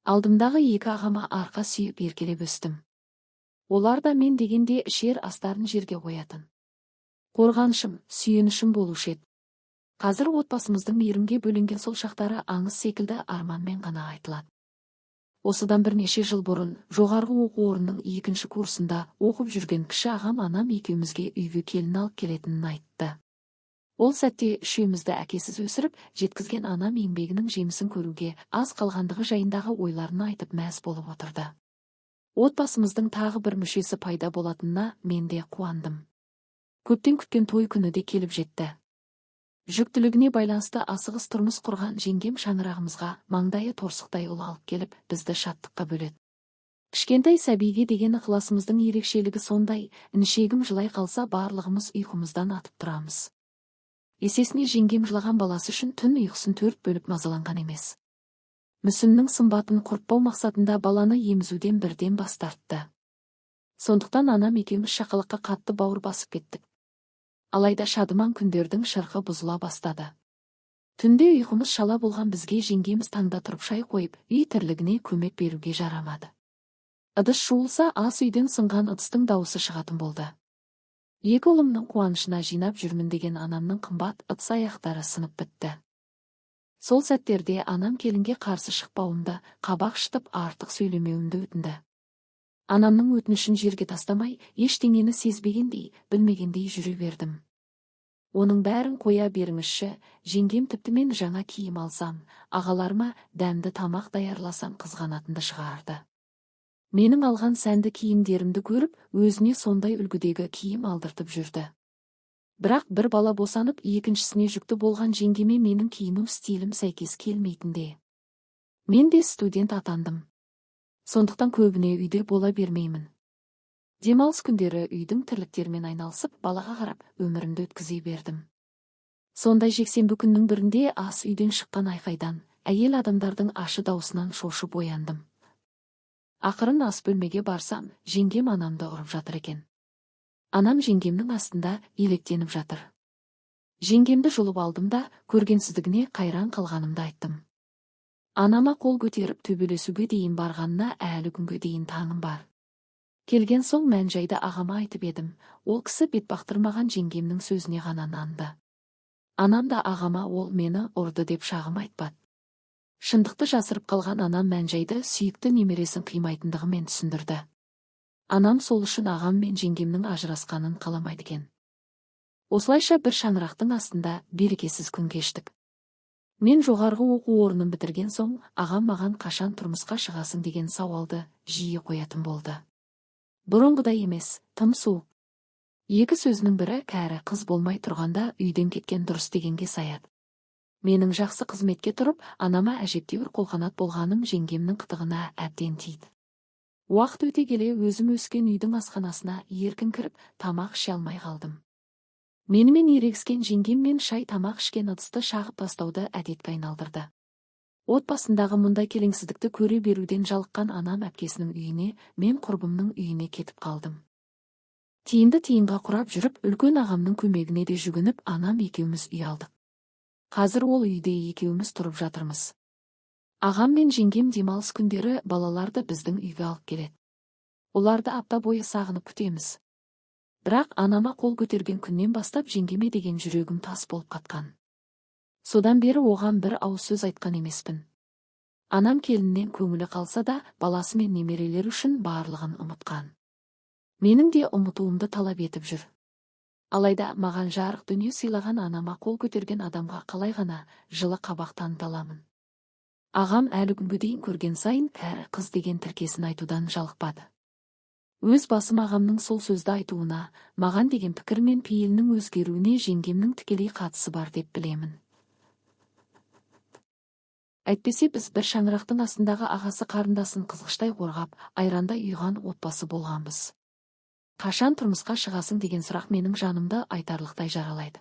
Алдымдағы екі ағама арқа сүйеп, еркелеп өстім. Олар да мен дегенде ішер астарын жерге қоятын. Қорғанышым, сүйенішім болушы еді. Қазір отбасымыздың мейірімге бөленген сол шақтары аңыз секілді арманмен ғана айтылады. Осыдан бірнеше жыл бұрын жоғарғы оқу орнының екінші курсында оқып жүрген кіші ағам анам екеумізге үйге келін алып келетінін айтты. Ол сәтте үшеумізді әкесіз өсіріп жеткізген анам еңбегінің жемісін көруге аз қалғандығы жайындағы ойларын айтып, мәз болып отырды. Отбасымыздың тағы бір мүшесі пайда болатынына мен де қуандым. Көптен күткен той күні де келіп жетті. Жүктілігіне байланысты асығыс тұрмыс құрған жеңгем шаңырағымызға маңдайы торсықтай ұл алып келіп, бізді шаттыққа бөледі. Кішкентай сәбиге деген ықыласымыздың ерекшелігі сондай, інішегім жылай қалса, барлығымыз ұйқымыздан атып тұрамыз. Есесіне жеңгем жылаған баласы үшін түн ұйқысын төрт бөліп мазаланған емес. Мүсіннің сымбатын құртпау мақсатында баланы емізуден бірден бас тартты. Сондықтан анам екеуміз шақалаққа қатты бауыр басып кеттік. Алайда шадыман күндердің шырқы бұзыла бастады. Түнде ұйқымыз шала болған бізге жеңгеміз таңда тұрып шай қойып, үй тірлігіне көмек беруге жарамады. Ыдыс жуылса, ас үйден сынған ыдыстың дауысы шығатын болды. Екі ұлымның қуанышына жинап жүрмін деген анамның қымбат ыдыс аяқтары сынып бітті. Сол сәттерде анам келінге қарсы шықпауымды, қабақ шытып артық сөйлемеуімді өтінді. Анамның өтінішін жерге тастамай, ештеңені сезбегендей, білмегендей жүре бердім. Оның бәрін қоя беріңізші, жеңгем тіпті мен жаңа киім алсам, ағаларыма дәмді тамақ даярласам, қызғанатынды шығарды. Менің алған сәнді киімдерімді көріп, өзіне сондай үлгідегі киім алдыртып жүрді. Бірақ бір бала босанып, екіншісіне жүкті болған жеңгеме менің киіну стилім сәйкес келмейтінде. Мен де студент атандым. Сондықтан көбіне үйде бола бермеймін. Демалыс күндері үйдің тірліктерімен айналысып, балаға қарап, өмірімді өткізе бердім. Сондай жексенбі күннің бірінде ас үйден шыққан айқайдан, әйел адамдардың ашы даусынан шошып ояндым. Ақырын ас бөлмеге барсам, жеңгем анамды ұрып жатыр екен. Анам жеңгемнің астында електеніп жатыр. Жеңгемді жұлып алдым да, көргенсіздігіне қайран қалғанымды айттым. Анама қол көтеріп төбелесуге дейін барғанына әлі күнге дейін таңым бар. Келген соң мән-жайды ағама айтып едім, ол кісі бет бақтырмаған жеңгемнің сөзіне ғана нанды. Анам да ағама ол мені ұрды деп шағым айтпады. Шындықты жасырып қалған анам мән-жайды сүйікті немересін қимайтындығымен түсіндірді. Анам сол үшін ағам мен жеңгемнің ажырасқанын қаламайды екен. Осылайша бір шаңырақтың астында берекесіз күн кештік. Мен жоғарғы оқу орнын бітірген соң, ағам маған қашан тұрмысқа шығасың деген сауалды жиі қоятын болды. Бұрынғыдай емес, тым суық. Екі сөзінің бірі кәрі қыз болмай тұрғанда үйден кеткен дұрыс дегенге саяды. Менің жақсы қызметке тұрып, анама әжептәуір қолқанат болғаным жеңгемнің қытығына әбден тиді. Уақыт өте келе өзім өскен үйдің асханасына еркін кіріп, тамақ іше алмай қалдым. Менімен ерегіскен жеңгем мен шай тамақ ішкен ыдысты шағып тастауды әдетке айналдырды. Отбасындағы мұндай келеңсіздікті көре беруден жалыққан анам әпкесінің үйіне, мен құрбымның үйіне кетіп қалдым. Тиынды тиынға құрап жүріп, үлкен ағамның көмегіне де жүгініп, анам екеуміз үй алдық. Қазір ол үйде екеуміз тұрып жатырмыз. Ағам мен жеңгем демалыс күндері балаларды біздің үйге алып келеді. Оларды апта бойы сағынып күтеміз. Бірақ анама қол көтерген күннен бастап жеңгеме деген жүрегім тас болып қатқан. Содан бері оған бір ауыз сөз айтқан емеспін. Анам келіннен көңілі қалса да, баласы мен немерелері үшін барлығын ұмытқан. Менің де ұмытуымды талап етіп жүр. Алайда маған жарық дүние сыйлаған анама қол көтерген адамға қалай ғана жылы қабақ таныта аламын? Ағам әлі күнге дейін көрген сайын кәрі қыз деген тіркесін айтудан жалықпады. Өз басым ағамның сол сөзді айтуына, маған деген пікір мен пейілінің өзгеруіне жеңгемнің тікелей қатысы бар деп білемін. Әйтпесе біз бір шаңырақтың астындағы ағасы қарындасын қызғыштай қорғап, айрандай ұйыған отбасы болғанбыз. Қашан тұрмысқа шығасың деген сұрақ менің жанымды айтарлықтай жаралайды.